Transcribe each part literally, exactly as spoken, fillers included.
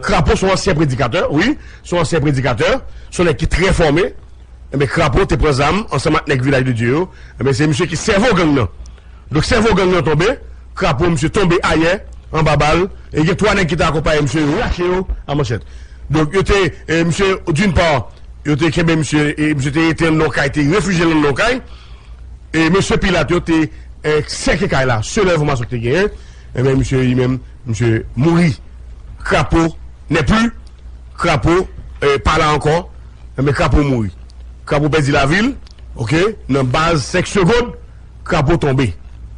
Krapo se yon ansyen predikatè, wi, se yon ansyen predikatè, se yon nèg ki trè fòme. Enben, Krapo te pran zam ansanm ak nèg Vilaj de Dye yo. Enben, se misye ki sèvo gang nan. Donk, sèvo gang nan tonbe, Krapo, misye tonbe ayè, anba bal, e gen twa nèg ki te akonpaye misye, yo rache yo a manchèt. Donk, yo te, e, misye, d'une part, yo te kenbe misye, e misye te rete anndan yon kay, te refijye l anndan yon kay. E mesye Pilat yo te, e, sèke kay la, selon enfòmasyon ki te genyen. Enben, misye, li menm, misye mouri. Krapo n'est plus, Krapo, e, pa la ankò. Enben, Krapo mouri. Krapo pèdi lavi l, oke, nan baz senk segonn, Krapo tonbe.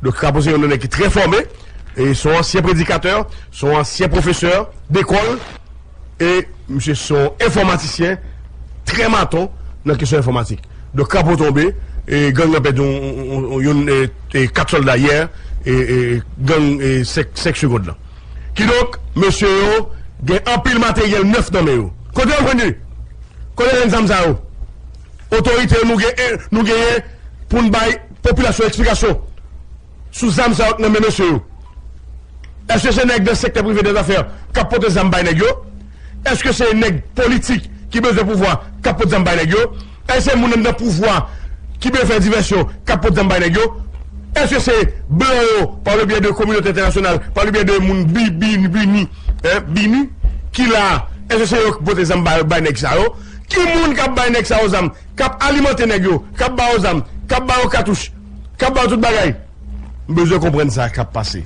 Donk, Krapo se yon nèg ki trè fòme, e se yon ansyen predikatè, se yon ansyen pwofesè dekòl, e misye se yon enfòmatisyen trè maton nan kesyon enfòmatik. Donk, Krapo tonbe, e gang nan pèdi yon, yon, yon, yon, e, e, kat sòlda yè, e, e, gang, e, senk, senk segonn lan. Kidonk, mesye yo gen anpil materyèl nèf nan men yo. Kote yo jwenn li? Kote yo jwenn zam sa yo? Otorite yo, nou gen, nou genyen pou n bay popilasyon eksplikasyon sou zam sa yo k nan men mesye yo. Èske se nèg nan sektè prive dèzafè k ap pote zam bay nèg yo? Èske se nèg politik ki bezwen pouvwa k ap pote zam bay nèg yo? Èske se moun anndan pouvwa ki bezwen fè divèsyon k ap pote zam bay nèg yo? Èske se blan yo, pa le byen de kominote entènasyonal, pa le byen de moun bi, bi, bini, en, bini, ki la? Èske se yo k pote zam bay, bay nèg sa yo? Ki moun k ap bay nèg sa yo zam, k ap alimante nèg yo, k ap ba yo zam, k ap ba yo katouch, k ap ba yo tout bagay? M bezwen konprann sa k ap pase.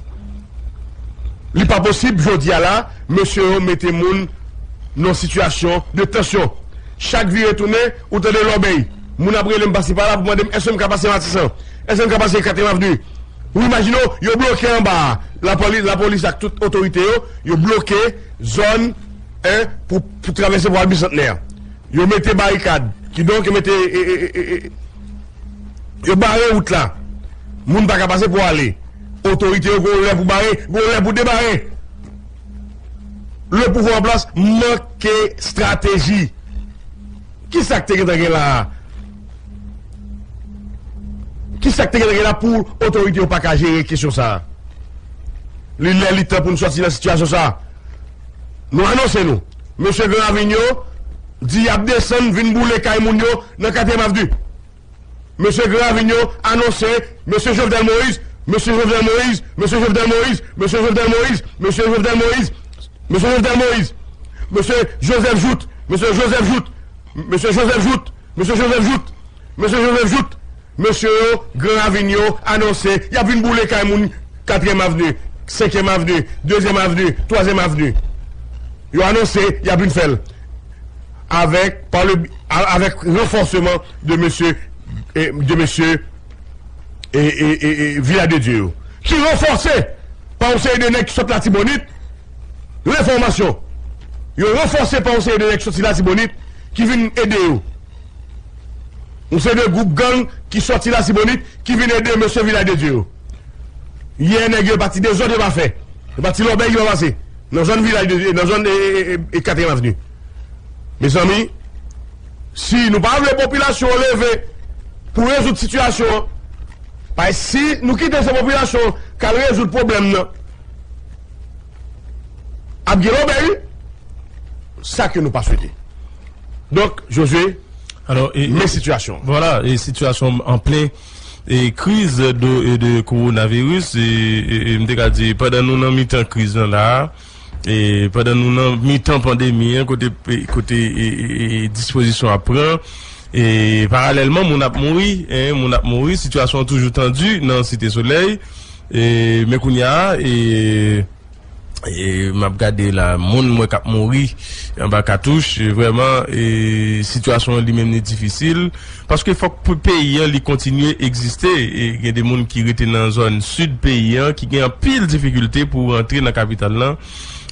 Li pa posib, jodi a la, mesye yo mete moun nan sitiyasyon de tansyon. Chak vire tounen, ou tande lòbèy. Moun ap rele m pase pa la pou mande m èske m ka pase Matisan, èske m ka pase Katriyèm Avni. Ou imajine w, yo bloke anba a. Lapoli-, lapolis ak tout otorite yo, yo bloke zòn, en, pou, pou travèse pou al Bisantnè. Yo mete barikad. Kidonk, yo mete, e, e, e, e, e, yo bare wout la. Moun pa ka pase pou ale. Otorite yo gon lè pou bare, gon lè pou debare. Le pouvwa an plas manke estrateji. Ki sa k te gentan gen la a? Ki sa k te gentan gen la pou otorite yo pa ka jere kesyon sa a? Li lè, li tan pou n sòti nan sitiyasyon sa a. Nou anonse nou. Mesye Gran Ravin yo di y ap desann vin boule kay moun yo nan Katriyèm Avni. Mesye Gran Ravin yo anonse, mesye Jovenel Moïse, mesye Jovenel Moïse, mesye Jovenel Moïse, mesye Jovenel Moïse, mesye Jovenel Moïse, mesye Jovenel Moïse, mesye Joseph Jouthe, mesye Joseph Jouthe, mesye Joseph Jouthe, mesye Joseph Jouthe, mesye Joseph Jouthe, mesye yo, Gran Ravin yo anonse y ap vin boule kay moun Katriyèm Avni, Senkyèm Avni, Dezyèm Avni, Twazyèm Avni. Yo anonse y ap vin fè l avèk, pa le, a-, avèk ranfòseman de mesye, e, de mesye, e, e, e, e, Vilaj de Dye yo. Ki ranfòse pa yon seri de nèg ki sot Latibonit, Lenfòmasyon. Yo ranfòse pa yon seri de nèg soti Latibonit ki vin ede yo. Yon seri de gwoup gang ki soti Latibonit ki vin ede mesye Vilaj de Dye yo. Yè, nèg yo pati dezòd yo pa fè. Yo pati lòbèy yo pa pase. Nan zòn Vilaj de Dye, nan zòn, e, e, e, e Katriyèm Avni. Mezanmi, si nou pa vle popilasyon an leve pou rezoud sitiyasyon an, paske si nou kite se popilasyon k al rezoud pwoblèm nan, ap gen lòbèy, wi. Sa ke nou pa swete. Donk, Josué, alò, e, men e, sitiyasyon an. Vwala, e sitiyasyon an plen, e, kriz de, e, de kowonaviris, e, e, e, m te ka di, pandan nou nan mitan kriz lan la a, e, pandan nou nan mitan pandemi an, kote, e, kote, e, e, e, dispozisyon ap pran, e, paralèlman, moun ap mouri, en, moun ap mouri, sitiyasyon an toujou tandi nan Site Solèy, e, men kounye a, e, E m ap gade la, moun m wè k ap mouri anba katouch, e vrèman, e sitiyasyon an li menm li difisil. Paske fòk pou peyi an li kontinye egziste. E gen de moun ki rete nan zòn sid peyi an, ki gen anpil difikilte pou rantre nan kapital lan,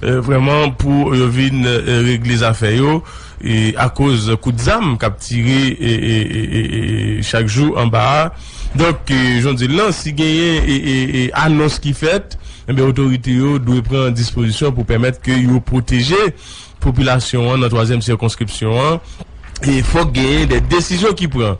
e vrèman pou yo vin, e, regle zafè yo, e akoz kout zam k ap tire, e, e, e, e, e, chak jou anba a. Donk, e, jan w di l lan, si genyen, e, e, e, anons ki fèt, enben, otorite yo dwe pran dispozisyon pou pèmèt ke yo pwoteje popilasyon an nan twazyèm sikonskripsyon an. E fòk genyen de desizyon ki pran.